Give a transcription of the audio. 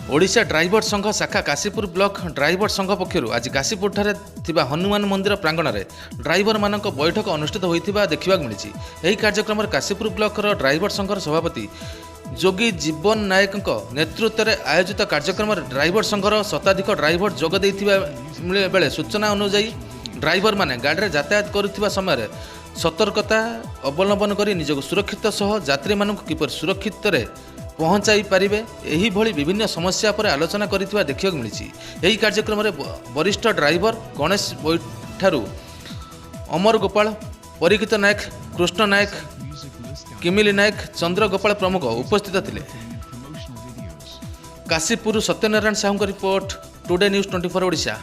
Odisha driver ସଂଘ ଶାଖା Kashipur block driver ସଂଘ ପକ୍ଷରୁ ଆଜି କାଶୀପୁରଠାରେ ଥିବା ହନୁମାନ ମନ୍ଦିର ପ୍ରାଙ୍ଗଣରେ ଡ୍ରାଇଭରମାନଙ୍କ ବୈଠକ ଅନୁଷ୍ଠିତ ହୋଇଥିବା ଦେଖିବାକୁ ମିଳିଛି। ଏହି କାର୍ଯ୍ୟକ୍ରମରେ କାଶୀପୁର ବ୍ଲକର ଡ୍ରାଇଭର ସଂଘର ସଭାପତି ଯୋଗୀ ଜୀବନ ନାୟକଙ୍କ ନେତୃତ୍ୱରେ ଆୟୋଜିତ କାର୍ଯ୍ୟକ୍ରମରେ ଡ୍ରାଇଭର ସଂଘର ଶତାଧିକ ଡ୍ରାଇଭର ଯୋଗ ଦେଇଥିବା ବେଳେ, ସୂଚନା ଅନୁଯାୟୀ ଡ୍ରାଇଭରମାନେ ଗାଡ଼ିରେ ଯାତାୟାତ କରୁଥିବା ସମୟରେ ସତର୍କତା ଅବଲମ୍ବନ କରି ନିଜକୁ ସୁରକ୍ଷିତ ସହ ଯାତ୍ରୀମାନଙ୍କୁ କିପରି ସୁରକ୍ଷିତରେ ପହଞ୍ଚାଇ ପାରିବେ, ଏହିଭଳି ବିଭିନ୍ନ ସମସ୍ୟା ଉପରେ ଆଲୋଚନା କରିଥିବା ଦେଖିବାକୁ ମିଳିଛି। ଏହି କାର୍ଯ୍ୟକ୍ରମରେ ବରିଷ୍ଠ ଡ୍ରାଇଭର ଗଣେଶ ଠାରୁ ଅମର ଗୋପାଳ, ପରୀକ୍ଷିତ ନାୟକ, କୃଷ୍ଣ ନାୟକ, କିମିଲି ନାୟକ, ଚନ୍ଦ୍ର ଗୋପାଳ ପ୍ରମୁଖ ଉପସ୍ଥିତ ଥିଲେ। କାଶୀପୁର ସତ୍ୟନାରାୟଣ ସାହୁଙ୍କ ରିପୋର୍ଟ, ଟୁଡେ ନ୍ୟୁଜ୍ 24 ଓଡ଼ିଶା।